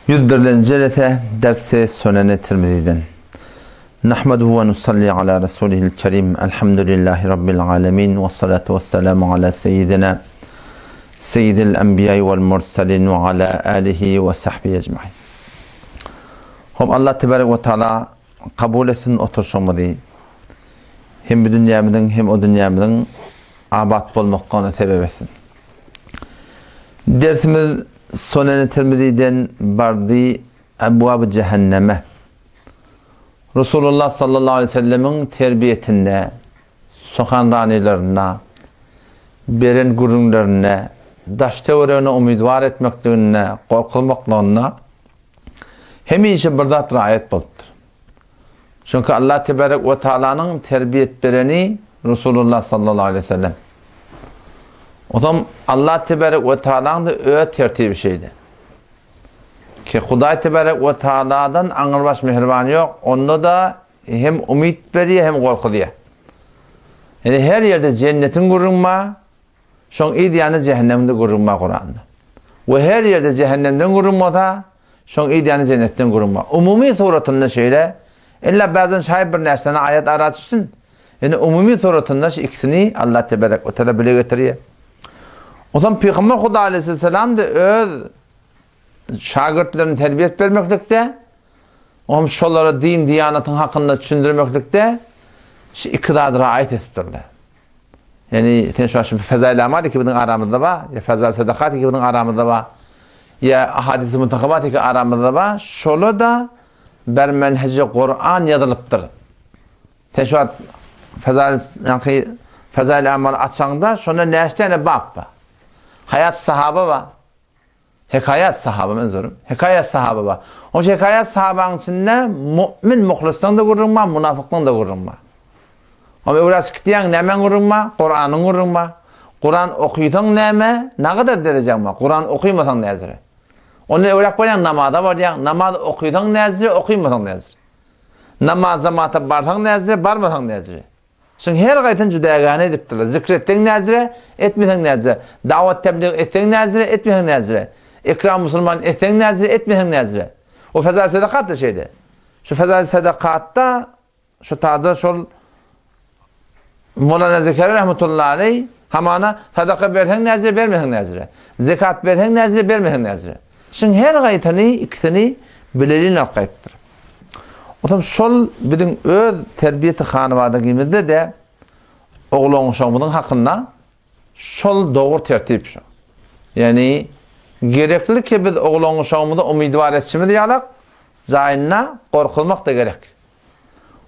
101-nji jelese dersi Suneni Tirmiziden. Nahmaduhu we nusalli ala rasulihil kerim. Elhamdülillahi rabbil alamin ve salatu vesselamu ala seyyidina seyyidil enbiya vel murselin ve ala alihi ve sahbihi ecmaîn. Hop Allah tebarek ve taala kabul etsin oturşumyzy. Hem bu dünýämiziň hem o dünýämiziň abat bolmaklygyna sebep etsin. Dersimiz Suneni Tirmiziden bardy Ebwab Cehenneme. Resulullah sallallahu aleyhi ve sellemiň terbiýetinde, sohanranylarynda, beren gürrüňlerinde, daş-töweregine umydwar etmekliginde, gorkuzmaklygynda hemişe bir zat raýat bolupdyr. Çünki Allah tebarek we taalanyň terbiýet bereni Resulullah sallallahu aleyhi ve sellem. Otam Allah tebarek we taalaň da öz tertibi şeýle. Ki Hudaý tebarek we taaladan aňyrbaş mähriban ýok, onda da hem umyt berýär, hem gorkuzýar. Ýani her ýerde jennetiň gürrüň bar, Şoň yz ýany jähennemde gürrüň bar Kuranda. We her ýerde jähennemden gürrüň bolsa, şoň yz ýany jennetden gürrüň bar. Umumy suratynda şeýle, illa bazen şaý bir näçe sany aýat ara düşsün. Ýöne umumy suratynda şu ikisini Allah teberek we teala bile getirýär. Onsoň Pygamber Huda aleyhisselam da öz şagirtlerini terbiýet bermeklikde, oňam şolara din diýanatyň hakynda düşündirmeklikde şu iki zady raýat edipdirler. Ýani sen şu şu fezail amal ki biziň aramyzda bar, ýa fezail sadakat ki biziň aramyzda bar, ýa ahadis muntahabat ki aramyzda bar, şola da ber menheci Kur'an ýazylypdyr. Sen şu fezail ýa fezail amal açaňda şonda näçe tane bab bar? Hayat sahaba bar. Hekaýat sahaba men zorum. Hekaýat sahaba bar. O hekaýat sahabaň içinde mu'min muhlisdan da gürrüň bar, munafykdan da gürrüň bar. Ama öwräç gitýäň näme gürrüň bar? Kuranyň gürrüň bar. Kuran okysaň näme? Nagadar derejäň bar. Kuran okymasaň näzire. Onda öwräp bolýaň namaza barýaň. Namaz okysaň näzire, okymasaň näzire. Namaz jamaata barsaň näzire, barmasaň näzire. Şuň her gaýtyn jüdägäne edipdirler. Zikr etseň näzire, etmeseň näzire. Dawat teblig etseň näzire, etmeseň näzire. Ikram musulman etseň näzire, etmeseň näzire. O fezail sadakat da şeýle. Şu fezail sadakatda şu tada şol Molana Zekeriýa rahmetullahi aleyh hamana sadaka berseň näzire, bermeseň näzire. Zekat berseň näzire, bermeseň näzire. Şuň her gaýtany ikisini bilelin alyp gaýypdyr. Otam şol biziň öz terbiýeti hanabadagymyzda-de oglan-uşagymyzyň hakynda şol dogry tertip şo. Ýagny gerekli ki biz oglan-uşagymyzy umydwar etşimiz ýalak, jaýynda gorkuzmak-da gerek.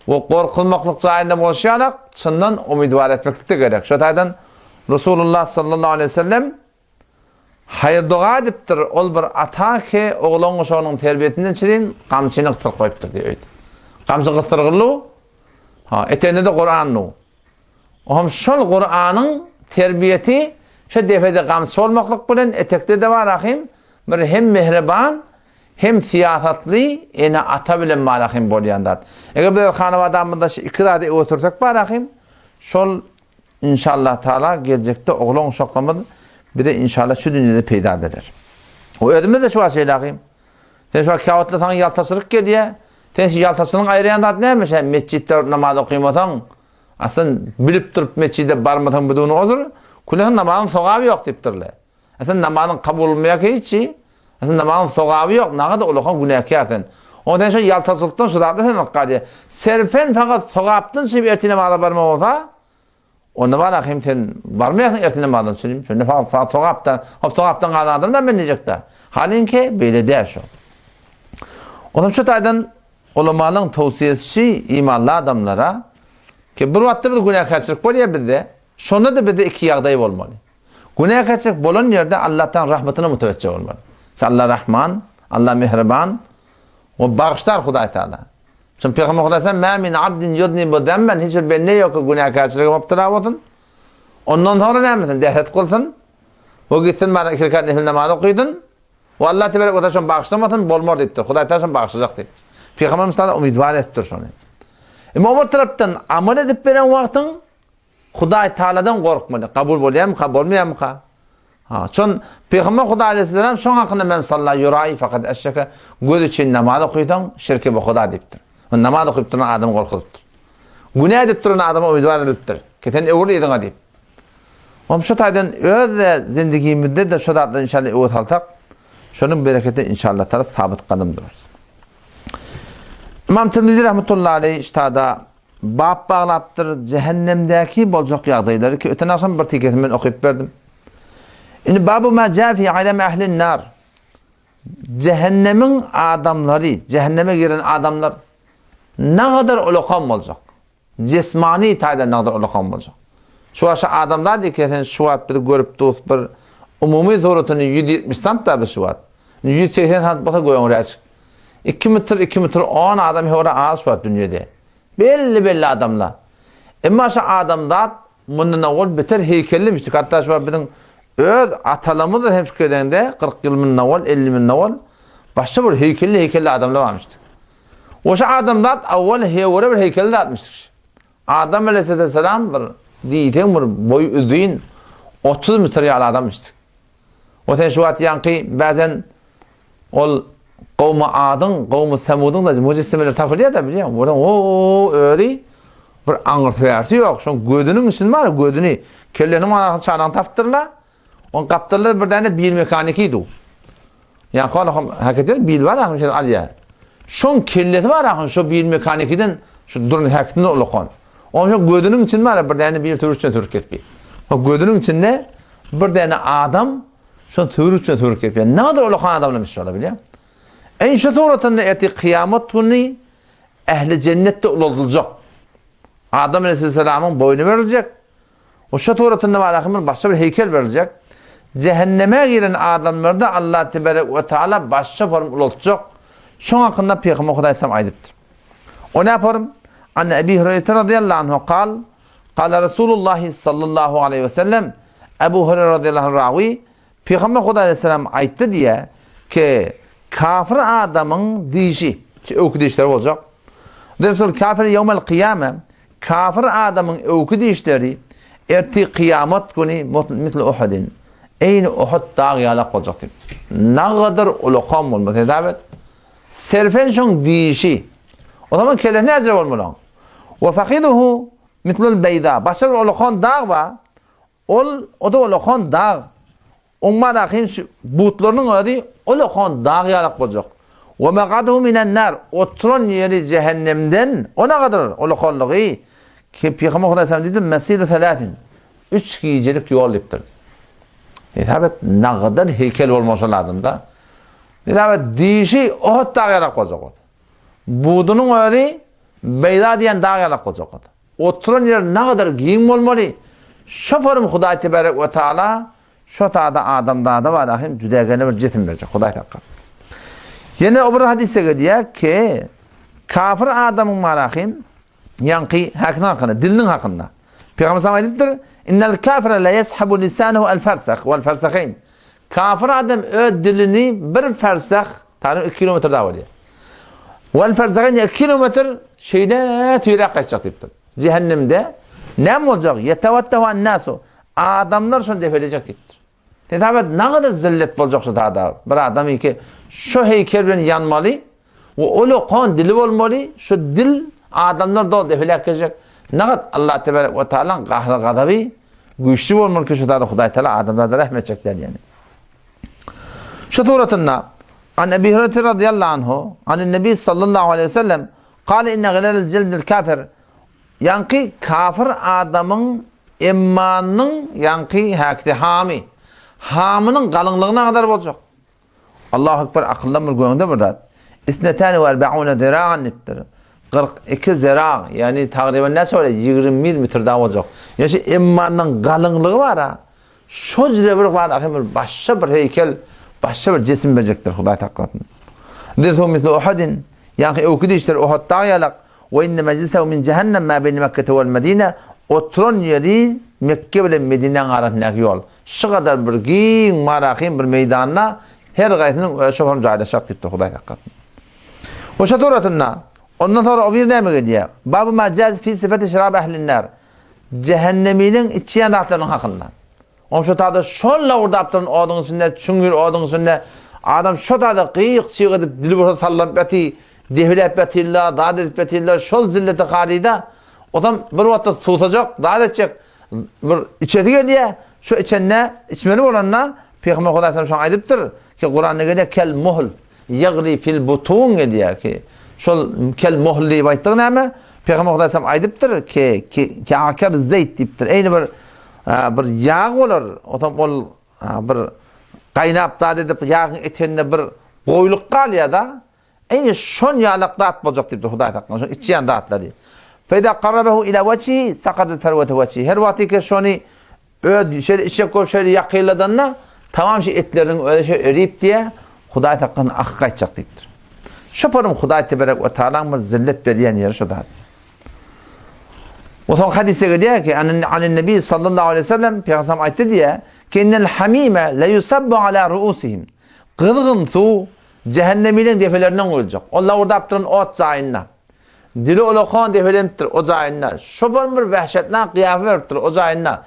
We gorkuzmaklyk jaýynda bolşy ýalak, çyndan umydwar etmeklik-de gerek. Şo taýdan Resulullah sallallahu aleýhi we sellem Haýyr-doga edipdir, ol bir ata ki, oglan guşagynyň terbiýesinden çirin gamçyny gysdyryp goýupdyr diýip öýt. Gamçy gysdyrgyllu, ha, eteginde-de Kuranlu. Ohm şol Kuranyň terbiýeti şu depede gamçy bolmaklyk bilen etekde-de bar ahim, bir hem mehriban, hem syýasatly ene-ata bilen bar ahim bolýan zat. Eger biz hanabadamyzda şu iki zady ösürsek bar ahim, şol Inşallah Taala geljekde oglan uşaklarymyz bize inşallah şu dünýede peýda berer. O özümiz de şu wagt şeýle agym. Sen şu wagt käwagtlar saňa ýaltaçylyk gelýär. Sen şu ýaltaçylygyň aýyrýan zat näme? Sen metjitde namaz okymasaň, aslyn bilip durup metjide barmasaň bidun uzur, külesin namazyň sogaby ýok diýipdirler. A sen namazyň kabul bolmaýar ki hiç. A sen namazyň sogaby ýok, naga-da ulakan günäkär sen. Onda sen şu ýaltaçylykdan şu zatlar sen alyp galýar. Serfen fakat sogapdan çykyp ertir namaza barma bolsa, onda bar hem sen barmaýarsyň ertir namazdan çykyp. Şonda fakat sogapdan, hop sogapdan galan adam da men diýjekde. Halinki beýle däl şu. Ondan şu taýdan ulamalaryň towsiýesi imanly adamlara ki bir wagtda bir günäkärçilik bolýar bizde. Şonda-da bizde iki ýagdaý bolmaly. Günäkärçilik bolan ýerde Allahdan rahmetyna mütewejje bolmaly. Ki Allah Rahman, Allah Mehriban we bagyşlar Hudaý Taala. Çünki Pygamber Hudaý sen mä min abdin yudnibu zemben hiç bir bende ýok ki günäkärçilige müptela bolsun. Ondan soňra näme etsin? Dehret kylsyn. We gitsin bana iki rekat nefil namaz okydyn. We Allah tebarek we taala şony bagyşlamasyn, bolmar diýipdir. Hudaý Taala şony bagyşlajak diýipdir. Pygamberimiz taala umydwar edipdir şony. Emma o bir tarapdan amal edip beren wagtyň Hudaý Taaladan gorkmaly. Kabul bolýarmyka, bolmaýarmyka? Ha, şon Pygamber Huda aleyhisselam şoň hakynda men salla ýurai fakat eşreke göz üçin namaz okysaň şirki bu Huda diýipdir. Namaz okyp duran adamy gorkuzypdyr. Günä edip duran adama umydwar edilipdir. Ki sen öwrül yzyňa diýip. Oňa şu taýdan öz de zindigimizde de şu zatlary inşallah öwe salsak, şonuň bereketi inşallah tala sabyt gadam durarys. Imam Tirmizi rahmetullahi aleyh ştada bap baglapdyr cehennemdäki boljak ýagdaýlary ki öten agşam bir tikesini men okyp berdim. Indi babu ma ja fi alem ehlin nar. Cehennemiň adamlary, cehenneme giren adamlar nagadar ulakam boljak. Jesmani taýdan nagadar ulakam boljak. Şu wagt şu adamzat eke sen şu wagt bizi görüp dus bir umumy suratyny 170 sant da biz şu wagt. 180 sant bolsa göňräçik. 2 metr, 2 metr 10 adam höwre az şu wagt dünýede. Belli-belli adamlar. Emma şu adamzat mundan owal beter heýkellimişdik. Hatda şu wagt biziň öz atalarymyz hem pikir edende 40 ýyl mundan owal, 50 mundan owal başga bir heýkelli-heýkelli adamlar barmyşdy. Oşa adamzat awal hewre bir heýkelli zatmyşdyk. Adam aleyhisselam bir diýseň bir boý uzyn 30 metr ýaly adamyşdyk. O sen şu wagt ýaňky bäzen ol gowmy adyň, gowmy semudyň da mujessimeler tapylýar da bilýän. Oraň o özi bir aňyrsy bärsi ýok. Şoň gözüniň içini bar, gözüni kellesiniň arasyny çanagyny tapdyrlar. Oň gapdalynda bir däne bil mekaniki du. Ýaňky ol hakykatdan bil bar, ahym şeýle alýar. Şoň kellesi bar ahym şo bil mekanikiden şu durun häkitinde ulakan. Oň şo gözüniň içinde bar bir däne bir türkçe türk kesbi. O gözüniň içinde bir däne adam şo türkçe türk kesbi. Ne kadar ulakan adamlamış şola bilýär. En şu suratynda erti kıyamet günü ehli cennetde uladyljak. Adam aleyhisselamyň boýny beriljek. O şu suratynda bar ahym başga bir heýkel beriljek. Cehenneme giren adamlarda Allah tebarek we taala başga form ulaltjak. Şoň hakynda Pygamber Hudaý sallam aýdypdyr. O ne form? An Ebi Hureyre radıyallahu anhu kal, Kala Resulullah sallallahu aleyhi ve sellem Ebu Hureyre radıyallahu anh rawi Pygamber Hudaý aleyhisselam aýtdy diýe ki kafir adamyň dişi, öwki dişleri boljak. Resul kafir ýewmel kyýame Kafir adamyň öwki dişleri ertir kyýamat güni misli Uhudin, eýni Uhud dagy ýalak boljak diýipdir. Nagadar ulakam bolmaz hesap et. Serfen şoň dişi. O zaman kellesi näjire bolmaly oň. We fahiduhu mislul beýda. Başga bir ulakan dag bar. Ol, o-da ulakan dag. Oň malahym şu butlarynyň özi ulakan dag ýalak boljak. We maqaduhu minen nar. Oturan ýeri jähennemden o nagadyr ulakanlygy. Ki Pygamber Hudaý sallam diýdi, Mesiru salasin. Üç gijelik ýol diýipdir. Hesap et, nagadar heýkel bolmaly şol adamda. Hesap et, dişi Uhud dagy ýalak boljak. Budunyň özi Beýza diýen dag ýalak boljak. Oturan ýeri nagadar giň bolmaly. Şo forum Hudaý tebarek we taala şo tada adamzada bar hem jüdägene bir jisim berjek. Hudaý saklasyn. Ýene o bir hadysda gelýär ki, kafir adamyň marahim ýaňky häkim hakynda, diliniň hakynda. Pygamber sallam aýdypdyr, Innel kafira la yeshabu lisanuhu al farsakh wal farsakhayn. Kafir adam öz dilini bir farsah, tany 2 kilometr da bolýar. Wal farsakhayn 2 kilometr şeýle tüýräk gaçjak diýipdir. Cehennemde näme boljak? Yetawattahu an-nasu. Adamlar şony defelejek diýipdir. Hesap et, nagadar zillet boljak şu tada. Bir adam ki şu heýkel bilen ýanmaly we ulakan dili bolmaly, şu dil adamlar dol defeläp gezjek. Nagat Allah tebarek we taalaň gahry gazaby güýçli bolmaly ki şu tada Hudaý taala adamzada rehmet etjek däl ýani. Şu suratynda An Ebi Hureyre radıyallahu anhu, an Nebi sallallahu aleyhi ve sellem, kâle inne gilâlel cildil kafir, Ýaňky kafir adamyň emmanynyň ýaňky häkisi hamy. Hamynyň galyňlygy nagadar boljak. Allahu ekber akyldan bir göňde bir zat. Isnetani we erbauna ziragan diýipdir. 42 zirag, ýagny tagryban näçe bolýar? 21 metr dagy boljak. Ýa şu emmanynyň galyňlygy bar-a. Şo jüre bir bar ahim bir başga bir heýkel, başga bir jisim berjekdir Hudaý saklasyn. Dirsu mislu Uhudin, ýaňky öwki dişler Uhud dagy ýalak, we inne mejlisehu min jehennem ma beýne Mekkete wel Medine, oturan ýeri Mekke bilen Medinäň arasyndaky ýol. Şu gadar bir giň marahym bir meýdanda her gaýsynyň öz şoham jaýlaşjak diýipdir Hudaý saklasyn. We şo suratynda ondan soňra o bir näme gelýär? Babu ma jaz fi sifati şirab ehli'n nar. Jähenneminiň içýän zatlarynyň hakynda. Oň şo tada şol lawurdap duran oduň içinde, çüňňür oduň içinde adam şo tada gyýyk-çyýyk edip dili bolsa sallanyp ýaty, depeläp ýatyrlar, zat edip ýatyrlar, şol zilleti halyda otam bir wagtda suwsajak, zat etjek, bir içesi gelýär, şo içende, içmeli bolanda Pygamber Hudaý şoňa aýdypdyr ki, Kuranda gelýär kel muhl, ýagli fil butun gelýär ki, şol kel muhl diýip aýtdygy näme? Pygamber Hudaý aýdypdyr ki, ki, ki akar zeýt diýipdir. Eýni bir bir ýag bolar, otam ol bir gaýnap zat edip ýagyň etende bir goýluk galýar-da, Eýni şon ýalak zat boljak diýipdir Hudaý saklasyn, şol içýän zatlary. Feýda garrabehu ila wejhihi sakadat ferwetu wejhihi. Her wagty ki şony öz şeýle içjek bolup şeýle ýakynladanda tamam şu etleriniň özi şeýle erip diýe Hudaý saklasyn aky gaýtjak diýipdir. Şo porun Hudaý teberek we taalaň bir zillet berýän ýeri şo zat. O soň hadysda gelýär ki, anin nebi sallallahu aleyhi ve sellem Peygamber aýtdy diýe, ki innel hamime le yusabbu ala ruusihim. Gyzgyn suw Jähennemiliň depelerinden guýuljak. Ol lawurdap duran ot jaýynda. Dili ulakan depelenipdir o jaýynda. Şopan bir wähşetnak gyýafa beripdir o jaýynda.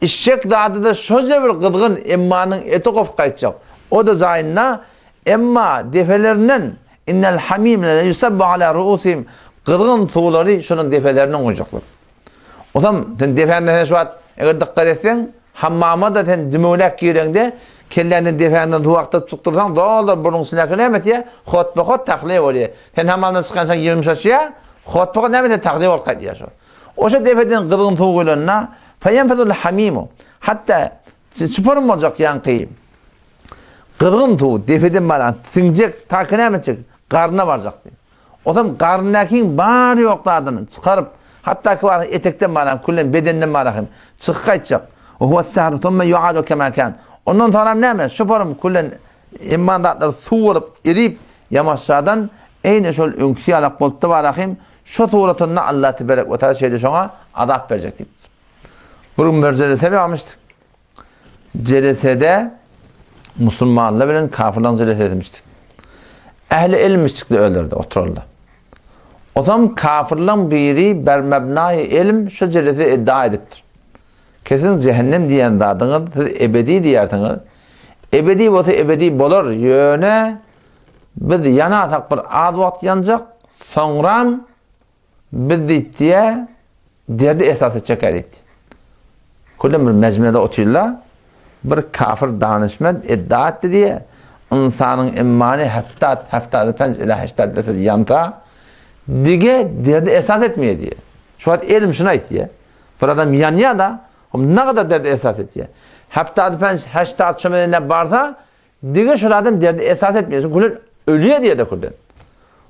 Içjek zady-da şoja bir gyzgyn, emmanyň eti gopup gaýtjak. O-da jaýynda, emma depelerinden, Innel hamim le ýusabbu ala ruusihim, gyzgyn suwlary şonuň depelerinden guýjaklar. Osam sen depäňde sen şu wagt eger dykgat etseň, hammama-da sen dümewläk gireňde, kelläňden depäňden suw akdyryp çykdyrsaň, doldur burnuň içindäki näme etýär? Hotba-hot tahliýe bolýar. Sen hammamdan çykansoň ýumşaşýar, hotba-hot näme etýär? Tahliýe bolup gaýdýar şo. Oşa depeden gyzgyn suw guýlanda, feýenfezul hamimu, hatda çyparym boljak ýaňky gyzgyn suw depeden baran siňjek, ta ki näme etjek? Garnyna barjak diýip. Osam garyndakyň bar ýok zadyny çykaryp, hatda ki bar etekden bar, küllen bedenden bar hem çykyp gaýtjak. Wa huwa sahru thumma yuadu kema kan. Ondan soňram näme? Şu forum küllen imman zatlar suw bolup erip, ýamaşjadan eýne şol öňküsi ýalak bolupdy bar hem şu suratynda Allah teberek we taala şeýle şoňa azap berjek diýipdir. Bir gün bir jelese barmyşdyk. Jelesede musulmanlar bilen kafirlerin jelese etmişdik. Ähli ilmişdikli ölerde oturarlar. Otam kafirlerin biri bermebnai ilm şu jelese iddia edipdir. Kesin cehennem diýen zadyňyz siz ebedi diýersiňiz. Ebedi bolsa ebedi bolar. Ýöne biz ýanasak bir az wagt ýanjak, soňram Biz diýdi, derdi esas etjek diýdi. Küllem bir mejmede otyrlar. Bir kafir danyşment iddia etdi diýe, ynsanyň immany heftat, heftady penç ila heştat desed ýansa, dige derdi esas etmeýär diýe. Şu wagt elim şuny aýtýar. Bir adam ýanýar da, ne kadar derdi esas etýär. Heftady penç, heştat şo barsa, Diňe şol adam derdi esas etmeýär. Çünki gülen ölýär diýýär-de külden.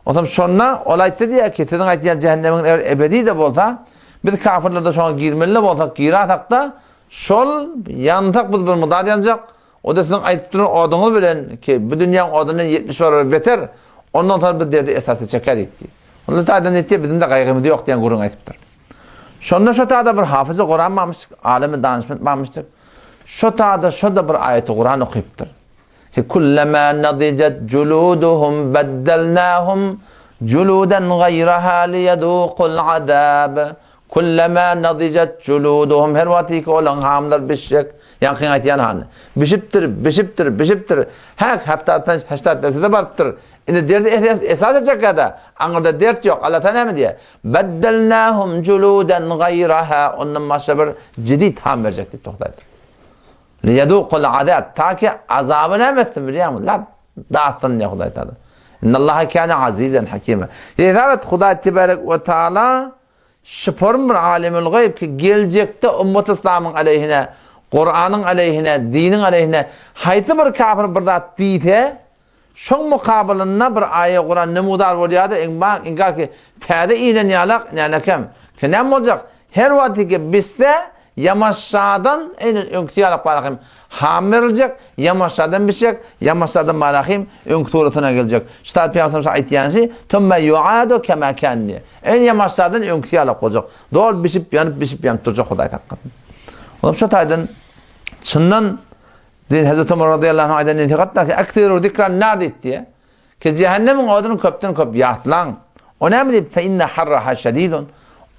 Onsoň şonda ol aýtdy diýýär ki, siziň aýtýan jähennemiňiz eger ebedi-de bolsa, biz kafirler-de şoňa girmeli-de bolsak, girasak-da, şol ýansak biz bir mydar ýanjak, o-da siziň aýdyp duran oduňyz bilen ki, bu dünýäň odundan 70 barobar beter, ondan soň biz derdi esas etjekkä diýdi. Onda taýdan diýdi, biziň-de gaýgymyz ýok diýen gürrüň aýdypdyr. Şonda şo tada bir hafyzy Kuran barmyş, alymy danyşment barmyşdyr. Şo tada şo-da bir aýaty Kuran okypdyr. Ki kullama nadijet juluduhum baddelnahum juludan gaýraha liýedukul azab. Kullama nadijet juluduhum her wagty ki olaň hamlar bişjek, ýaňkyň aýtýan hany. Bişipdir, bişipdir, bişipdir. Häk haftat penç heştat derse-de barypdyr. Indi derdi esas esas etjek ýa-da aňyrda dert ýok. Allah Taala näme diýýär? Beddelnahum juludan gaýraha ondan başga bir jedid ham berjek diýip togtaýdyr. Liýedukul azab ta ki azaby näme etsin bilýäňmi? Lap datsyn diýýär Hudaý Taala. Innallaha kana azizen hakima. Hesap et Hudaý tebarek we taala şyparym bir alimul gaýb ki geljekde ummat islamyň aleyhine, Kuranyň aleyhine, diniň aleyhine haýsy bir kafir bir zat diýse, Şoň mukabylynda bir aýa Kuran nemudar bolýar-da, iň inkar ki, täze inen ýalak, nälekem. Ki näme boljak? Her wagty ki bitse, ýamaşjadan eýnen öňküsi ýalak barahym ham beriljek, ýamaşjadan bişjek, ýamaşjadan barahym öňki suratyna geljek. Şu taýda Pygamberimiz aýtýan şi, Tumme yuadu kema kan diýýär. Eýnen ýamaşjadan öňküsi ýalak boljak. Doly bişip, ýanyp, bişip, ýanyp durjak Hudaý saklasyn. Olam şu taýdan çyndan Diýdi, Hezreti Omar radyýallahu anh aýdan nesihatda ki, Eksiru zikran nar diýdi diýe. Ki jähennemiň oduny köpden köp ýatlaň. O näme diýip, fe inne harraha şedidun.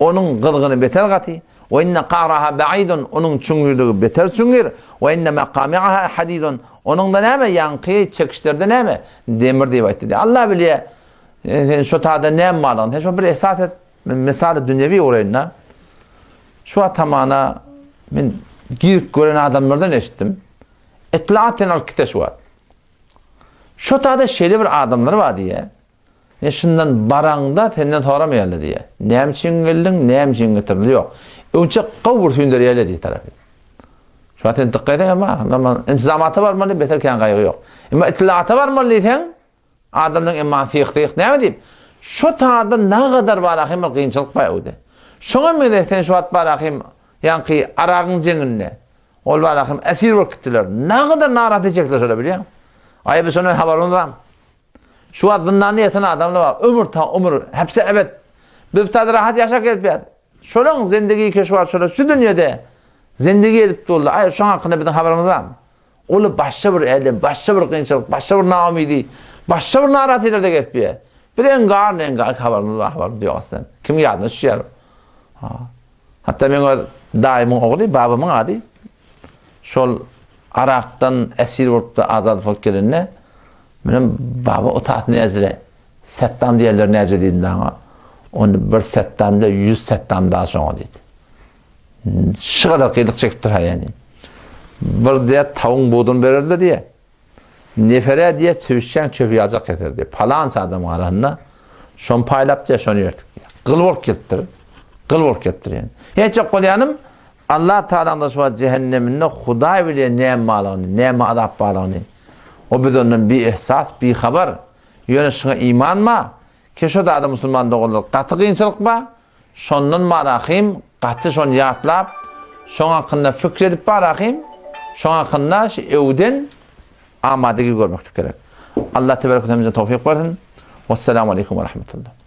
Onuň gyzgyny beter gaty. We inne ka'raha ba'idun, onuň çuňňurlygy beter çuňňur. We inne mekami'aha hadidun, onuň-da näme, ýaňky çekişleri-de näme, demir diýip aýtdy diýýär. Allah bilýär, sen şo taýda näme barlygyny. Sen şo bir esas et, men mysaly dünýewi uraýyn-da. Şu wagt hamana men girip gören adamlardan eşitdim. Etlaat sen alyp gitse şu wagt. Şo taýda şeýle bir adamlar bar diýýär. Ne şundan baraňda senden soramaýarlar diýýär. Näme üçin geldiň, näme üçin getirildi ýok. Öňçe gowy bir süýnderýärler diýip tarapy. Şu wagt sen dykgat etseň emma intizamata barmaly beter kän gaýgy ýok. Emma itlaata barmaly diýseň adamlaryň emma syh-syh näme diýip şo taýda nagadar bar ahym bir kynçylyk bar öwde. Şoňa meňzeş sen şu wagt bar ahym ýaňky aragyň jeňinde ol bar ahym esir bolup gitdiler. Nagadar narahat etjekler şolar bilýäňmi? Aý biz şondan habarymyz barmy? Şu wagt zyndanda ýatan adamlar bar. Ömür ta ömür, hepsi ebet. Biz bu taýda rahat ýaşap gezipýäs. Şolaň zindigi ki şu wagt şolar şu dünýede zindigi edip durlar. Aý şoň hakynda biziň habarymyz barmy? Olar başga bir älem, başga bir kynçylyk, başga bir naumydy, başga bir narahatylerde gezipýär. Biz engar, engar habarymyz bar, habarymyz ýok aslynda. Kimiň ýadyna düşýär? Ha. Hatda meň öz daýymyň ogly, babamyň ady şol Arakdan esir bolupdy, azat bolup gelende, menem baba o tat näzire, Setdam diýerler näce diýdim daňa. Onda bir Setdam da 100 Setdam da şoňa diýdi. Şu kadar gyýlyk çekipdir ha ýani. Bir diýe tawuň buduny bererdi diýe. Nefere diýe tüwüşýän çöpi ýaljak keser diýe. Palança adam arasynda şony paýlap diýe şony ýerdik diýe. Gyl bolup gelipdir. Gyl bolup gelipdir ýani. Hiç bolýanym Allah Tagalaň-da şu wagt jähenneminde Hudaý bilýär näme barlygyny, näme azap barlygyny. O biz ondan biehsas, bihabar. Ýöne şuňa iman bar, ki şo zada musulman doganlar gaty kynçylyk bar, şondan barahym gaty şony ýatlap, şoň hakynda fikir edip barahym, şoň hakynda şu öwden amadegi görmeklik gerek. Allah tebarek we teala bize towfyk bersin. Wessalamu aleýkum we rahmetullah.